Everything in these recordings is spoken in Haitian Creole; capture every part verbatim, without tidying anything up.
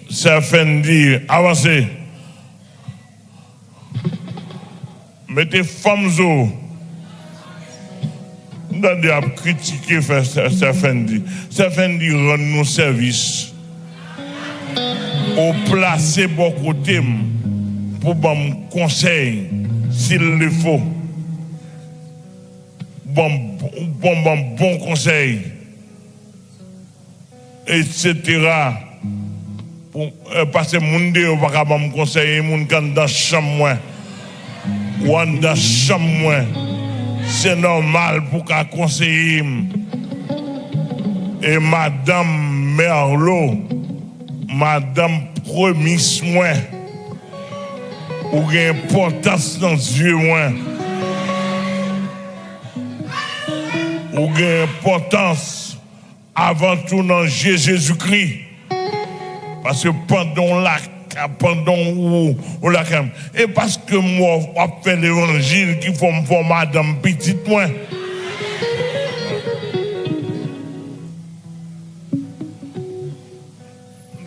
Sè Fendi, avanse. Mete fanm sou ou. M tande y ap kritike fè Sè, Sè Fendi. Sè Fendi rann nou sèvis. Ou plase bò kote m pou ban m konsèy, s'il le faut. Ban m, ban m, ban m bon konsèy. Etsetera. Pou, eh, paske moun deyò pa ka ban m konsèy, e moun k anndan chanm mwen. Ou anndan chanm mwen. Se nòmal pou w ka konseye m. E madanm Merlo, madanm premis mwen, ou gen enpòtans nan zye mwen. Ou gen enpòtans avan tou nan je Jezikri. Paske pandan w la, pandan w, w lakay m, e paske m wè w ap fè levanjil ki fè m fè w madanm pitit mwen.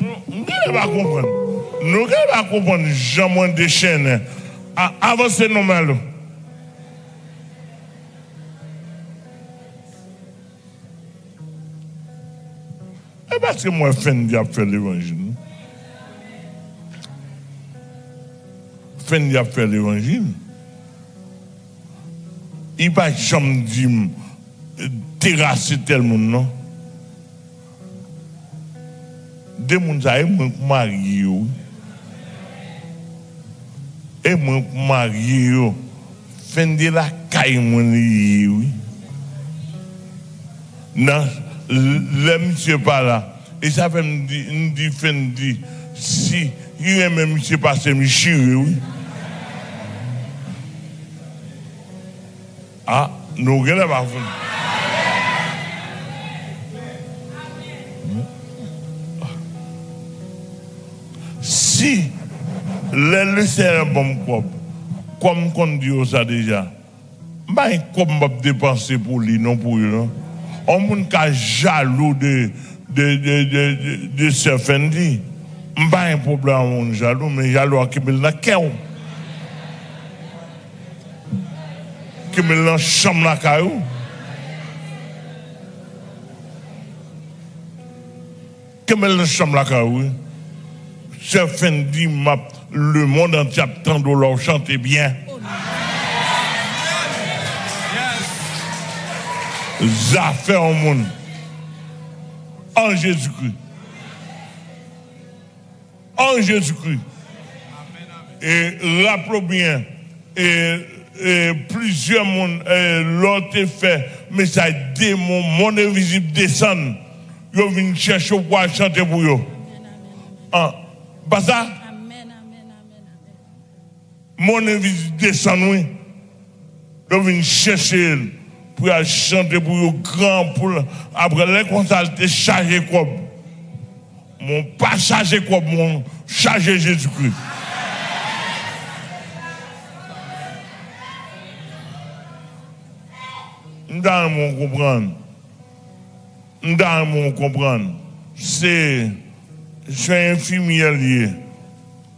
Nou, nou genlè pa konprann. Nou genlè pa konprann jan mwen dechennen. A, avanse non, Merlo. E paske m wè Fendi ap fè levanjil, non. Fendi ap fè levanjil. Li pa janm di m, terase tèl moun, non. De moun sa, e mwen k marye yo, wi. E mwen k marye yo. Fendi lakay mwen li ye, wi. Nan, lè misye pa la, e sa fè m di, m di Fendi, si li renmen misye pase m, chire, wi. A, nou genlè pa konn. Si lè Lesenyè ban m kòb, kòm m konn di yo sa deja, m pa gen kòb m p ap depanse pou li non, pou yo non. On moun ka jalou de, de, de, de, de, de Sè Fendi. M pa gen pwoblèm ak moun jalou, men jalou a kenbe l nan kè w. Kenbe l nan chanm lakay ou. Kenbe l nan chanm lakay ou, wi. Sè Fendi, m ap, lemonn antye ap tande w lè w chante byen. Zafè yon moun. An Jezikri. An Jezikri. E raple w byen, e, e plizyè moun, e lè w te fè mesaj demon, monn envizib desann, yo vin chèche w pou al chante pou yo. An, pa sa? Monn envizib desann, wi. Yo vin chèche l pou y al chante pou yo gran, pou l, apre lè konsa l te chaje kòb. Mwen pa chaje kòb mwen, chaje Jezikri. M ta renmen w konprann. M ta renmen w konprann. Se, se enfimyè l ye.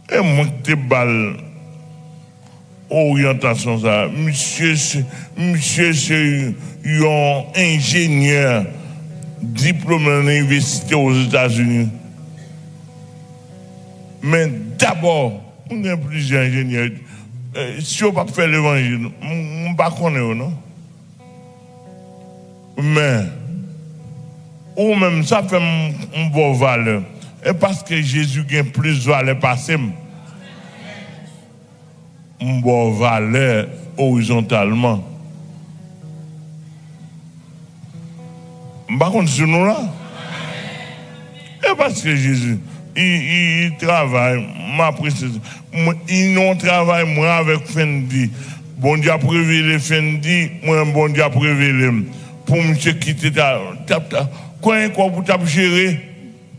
E mwen ki te ba l oryantasyon sa a. Misye se, misye se yon enjenyè diplome nan inivèsite Ozetazini. Men dabò, mwen gen plizyè enjenyè. Eh, si yo p ap fè levanjil, m, m pa konnen yo, non. Men, ou menm, sa fè m, m ba w valè. E paske Jezi gen plis valè pase m. M ba w valè orizontalman. M pa konn si nou la. E paske Jezi, li, li, li travay, m apresye sa. Mwen, li nan yon travay, mwen avèk Fendi. Bondye ap revele Fendi, mwen Bondye ap revele m. Pou misye kite ta, ta, ta, konyen kòb ou t ap jere,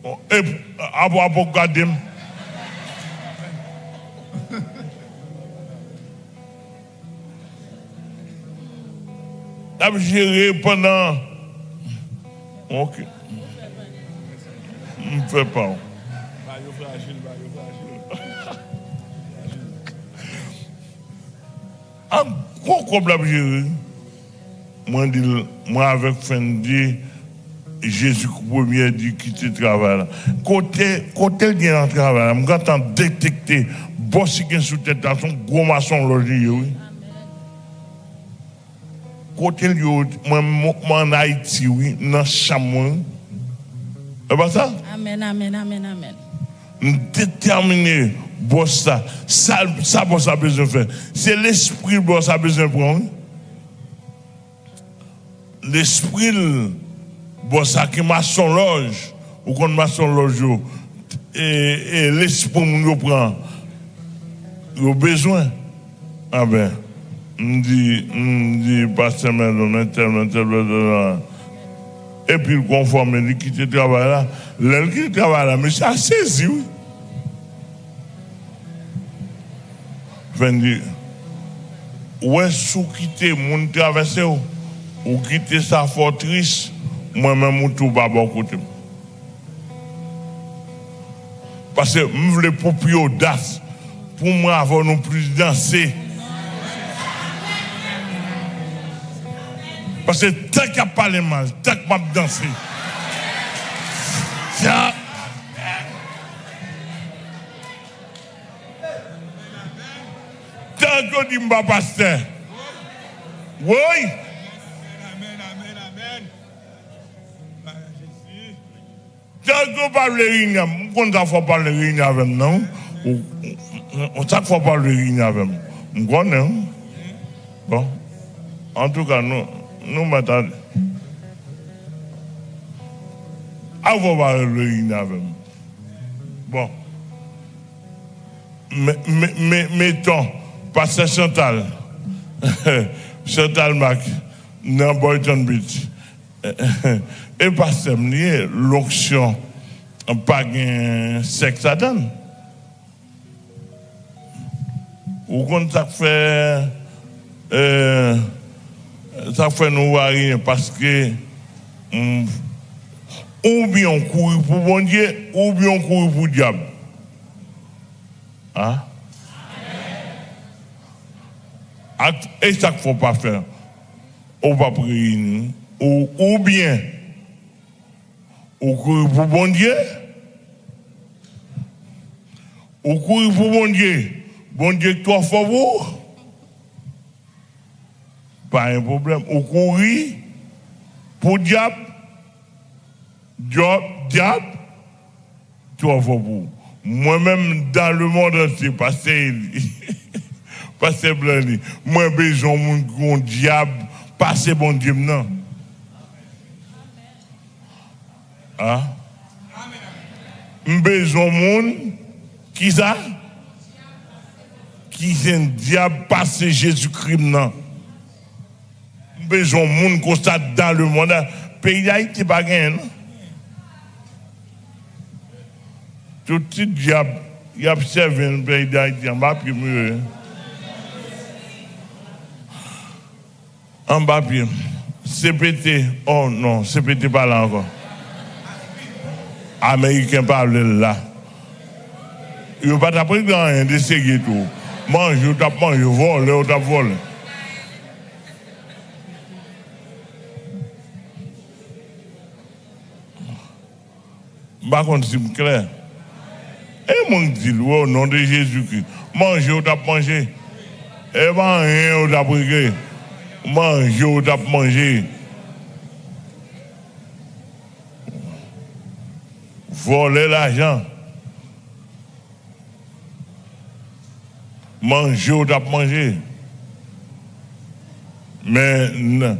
e, apre, apre w gade m. L ap jere pandan. Ok. M fè pa w. Ap gwo kòb l ap jere. Mwen di l, mwen avèk Fendi, Jezi premye di kite travay la. Kote, kote l gen nan travay la? M gentan detekte bòs li gen sou tèt la, se yon gwo masonlòj li ye, wi. Kote l yo, mwen, mwen ann Ayiti, wi, nan chanm mwen, wi. E pa sa? Amèn, amèn, amèn, amèn. M detèmine bòs la. Sa, sa bòs la bezwen fè. Se lespri bòs la bezwen pran, wi. Lespri l, bòs la ki masonlòj, ou konn masonlòj yo, e, e lespri moun yo pran, yo bezwen. Anben, m di, m di, pastè Mèlon, entèl, entèl, entèl, epi l konfòme, li kite travay la. Lè l kite travay la, mesye a sezi, wi. Fendi, ou wè, si w kite moun travèse w, ou kite sa fè w tris, mwen menm ou tou pa bò kote m. Paske m vle pou pi odas, pou mwen avè w nou plis danse. Paske tank y ap pale mal, tank m ap danse. Tank yo di m pa pastè. Woy! Tank yo pa vle reyini avè m, m konn sa fò pa vle reyini avè m, non. Ou, ou, ou, sa k fò pa vle reyini avè m? M konnen, wi. Bon. Antouka, nou, nou mèt ale. A fò pa vle reyini avè m. Bon. Me, me, me, meton, pastè Chantal, Chantal Mack, nan Boynton Beach. E pastè m li ye, lonksyon pa gen sèks ladann. Ou konn sa k fè, e, sa k fè nou varye, paske, mm, oubyen w kouri pou Bondye, oubyen w kouri pou dyab. A? Ak, e sa k fè w pa fè? Ou p ap reyini. Ou, oubyen, ou kouri pou Bondye, ou kouri pou Bondye, Bondye k twò fò pou ou, pa gen pwoblèm. Ou kouri pou dyab, dyab, dyab, twò fò pou ou. Mwen menm, dans le monde entier, pastè Eli, pastè Blanly, mwen bezwen yon moun ki gon dyab pase Bondye m nan. A? M bezwen yon moun ki sa? Ki jwenn dyab pase Jezikri m nan. M bezwen yon moun konsa dans le monde. Peyi Dayiti pa genyen, non. Tout ti dyab y ap sèvi nan peyi Dayiti, anba pye m yo ye. Anba pye m. C P T, oh non, C P T pa la ankò. Ameriken pa vle l la. Yo pa t ap regle anyen de serye tou. Manje, yo t ap manje, vòlè, yo t ap vòlè. M pa konn si m klè. E mwen k di l, wi, o non de Jezikri. Manje, yo t ap manje. E pa anyen, yo t ap regle. Manje, yo t ap manje. Vòlè lajan. Manje, yo t ap manje. Men, n-,